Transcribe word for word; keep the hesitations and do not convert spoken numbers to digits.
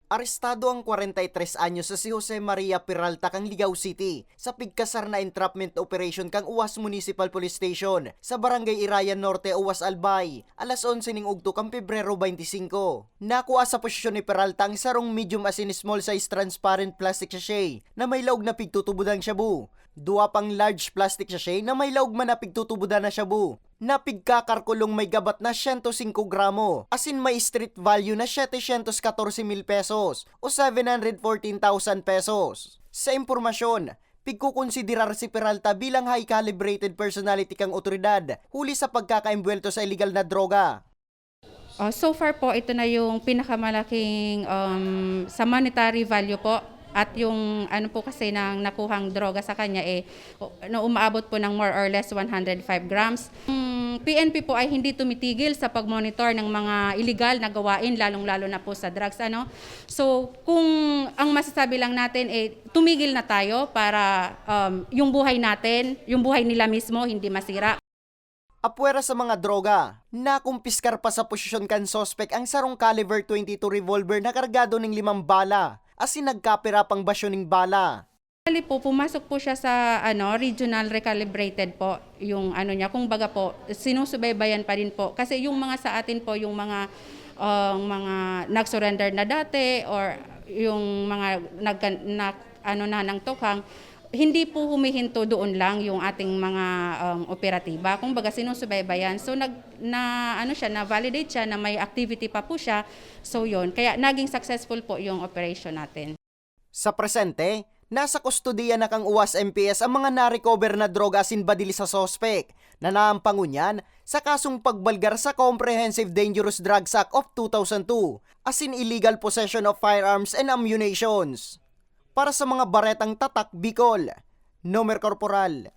Arestado ang kwarenta y tres anyos na si Jose Maria Peralta kan Ligao City sa pigkasar na entrapment operation kan Uwas Municipal Police Station sa Barangay Irayan Norte, Uwas, Albay, alas onse ning ugto kan Pebrero twenty-five. Nakua sa posesyon ni Peralta ang sarong medium asin small size transparent plastic sachet na may laog na pigtutubod na shabu, dua pang large plastic sachet na may laog man na pigtutubod na shabu, na pigkakarkulong may gabat na siyento singko gramo, asin may street value na setecientos katorse mil pesos o seven hundred fourteen thousand pesos. Sa impormasyon, pigkukonsiderar si Peralta bilang high calibrated personality kan otoridad huli sa pagkakaimbwelto sa iligal na droga. Uh, so far po, ito na yung pinakamalaking, um, sa monetary value po. At yung ano po kasi ng nakuhang droga sa kanya, eh, no, umaabot po ng more or less one hundred five grams. Ang P N P po ay hindi tumitigil sa pag-monitor ng mga illegal na gawain, lalong-lalo na po sa drugs. Ano? So kung ang masasabi lang natin, eh, tumigil na tayo para, um, yung buhay natin, yung buhay nila mismo, hindi masira. Apwera sa mga droga, nakumpiskar pa sa posesyon kan suspek ang sarong caliber twenty-two revolver na kargado ning limang bala, asin nagkapira pang basyo ning bala. Actually po, pumasok po siya sa, ano, regional recalibrated po yung ano niya. Kumbaga po, sinusubaybayan pa rin po. Kasi yung mga sa atin po, yung mga, ah, mga nag-surrender na dati or yung mga nagka-, na, ano na, ng tukhang, hindi po humihinto doon lang yung ating mga, um, operatiba. Kumbaga, sinusubaybayan. So, nag-, na, ano siya, na-validate siya na may activity pa po siya. So, yun. Kaya naging successful po yung operation natin. Sa presente, nasa kustodiya na kan Uwas M P S ang mga na-recover na droga asin badil sa suspek na naampang ngunyan sa kasong pagbalgar sa Comprehensive Dangerous Drugs Act of two thousand two asin illegal possession of firearms and ammunitions. Para sa mga Baretang Tatak Bicol, Nomer Corporal.